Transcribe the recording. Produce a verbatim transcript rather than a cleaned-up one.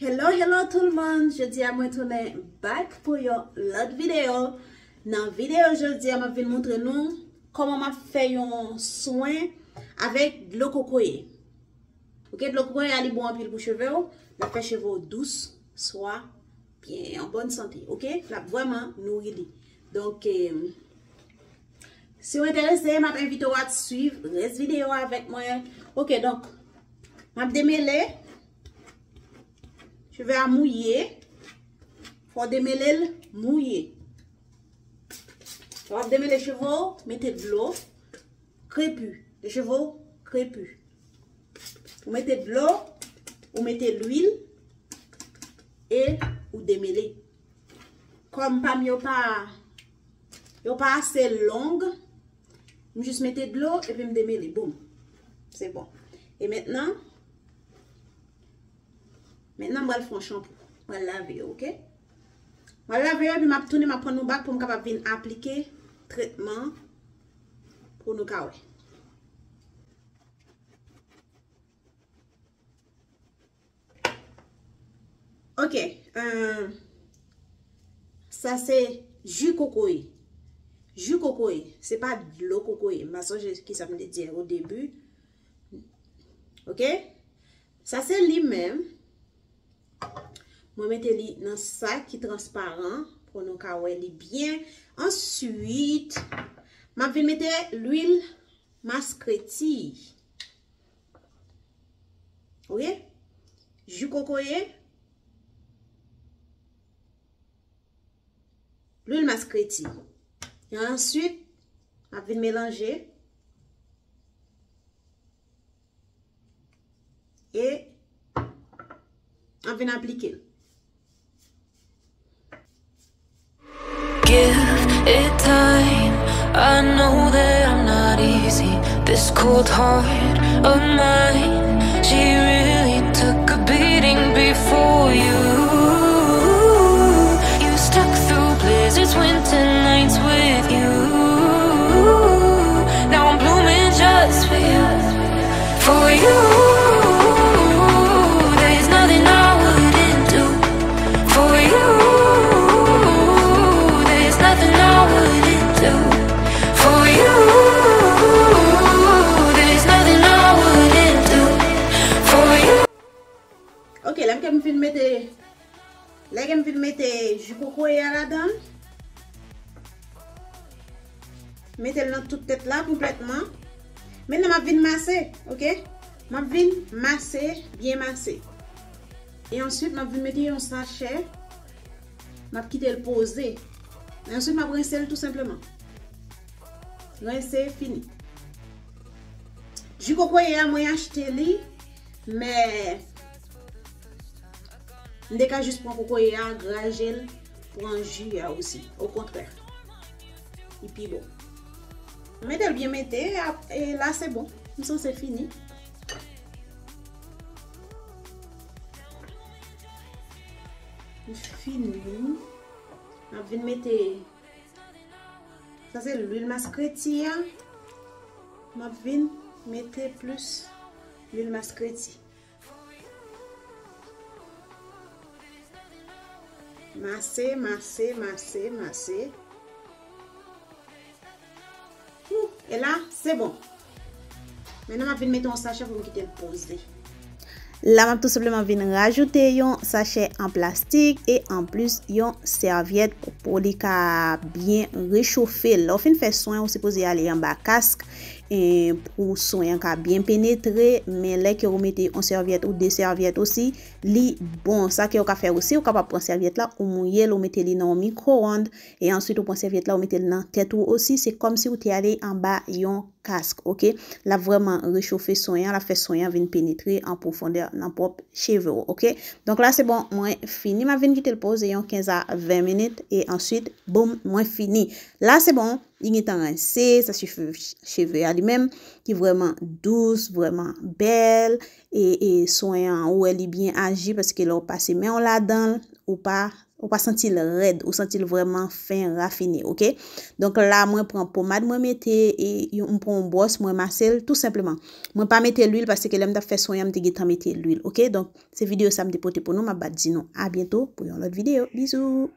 Hello, hello tout le monde! Jodi a mwen tounen back pou yon lòt videyo. Nan videyo jodi a, m ap vin montre nou kòman m ap fè yon swen avèk dlo kokoye. Ok, dlo kokoye a li bon anpil pou cheve w. L ap fè cheve w dous, swa, byen, an bòn sante. Ok, l ap vrèman nouri li. Donk, eh, si w enterese, m ap envite w a swiv rès videyo a avèk mwen. Ok, donk, m ap demele. Cheve a mouye. Fò w demele l mouye. Lè w ap demele cheve w, mete dlo krepi. Lè cheve w krepi. Ou mete dlo, ou mete lwil, e ou demele. Kòm pa m yo pa, yo pa ase long, m jis mete dlo epi m demele. Boum. Se bon. E mentnan, mentnan m pral fè yon chanpou. M pral lave yo, ok? M pral lave yo epi m ap tounen, m ap pran nou bak pou m kapab vin aplike tretman pou nou ka wè. Ok, euh, sa se ji kokoye. Ji kokoye, se pa dlo kokoye. M pa sonje kisa m te di o debi. Ok? Sa se li menm. Mwen mete li nan sak ki transparan pou nou ka wè li byen. Answit, m ap vin mete lwil maskreti. Ok? Ji kokoye. Lwil maskreti. E answit, m ap vin melanje. E m ap vin aplike l. Give it time. I know that I'm not easy. This cold heart of mine, she really took a beating before you. You stuck through blizzards, winter nights with you. Now I'm blooming just for you. For you, there's nothing I wouldn't do. For you, there's nothing I wouldn't do. For you, there's nothing I wouldn't do. For you. Ok, lè m fin mete, lè m fin mete ji kokoye a ladan, mete l nan tout tèt la konplètman. Mentnan m ap vin mase, ok? M ap vin mase, byen mase. E answit, m ap vin mete yon sachè. M ap kite l poze. E answit, m ap rense l tou senpleman. Rense, fini. Ji kokoye a, mwen achte li, men m te ka jis pran kokoye a, graje l, pran ji a osi. Okontrè, li pi bon. Mete l byen mete, ap-, e la se bon. M sanse fini. M fini. M ap vin mete, sa se lwil maskreti a. M ap vin mete plis lwil maskreti. Mase, mase, mase, mase. Ou, e la, se bon. Mentnan, m ap vin mete yon sachè pou m kite l poze. La, m ap tou senpleman vin rajoute yon sachè an plastik e anplis yon sèvyèt pou li ka byen rechofe. Lè w fin fè swen, ou sipoze ale anba kask, e pou swen an ka byen penetre, men lè ke ou mete yon sèvyèt ou de sèvyèt osi, li bon. Sa ke ou ka fè osi, ou kapab pran sèvyèt la, ou mouye l, ou mete li nan yon mikwowonn, e answit ou pran sèvyèt la, ou mete l nan tèt ou osi, se kòmsi ou te ale anba yon kask, ok? L ap vrèman rechofe swen an, l ap fè swen an vin penetre an pwofondè nan pwòp cheve w, ok? Donk la, se bon, mwen fini, m ap vin kite l poze yon kenz a ven minit, e answit, boum, mwen fini. La, se bon, li gentan rense, sa se cheve, cheve a li menm, ki vrèman dous, vrèman bèl, e, e swen an, ou wè li byen aji, paske lè w pase men w ladan l, ou pa Ou pa santi l rèd, ou santi l vrèman fen, rafine, oke? Donk la, mwen pran pomad, mwen mete, e, yon, m pran yon bwòs, mwen mase l, tou senpleman. Mwen pa mete lwil paske lè m t ap fè swen an, m te gentan mete lwil, oke? Donk, se videyo sa m te pote pou nou, m ap bat di nou a byento pou yon lòt videyo. Bizou!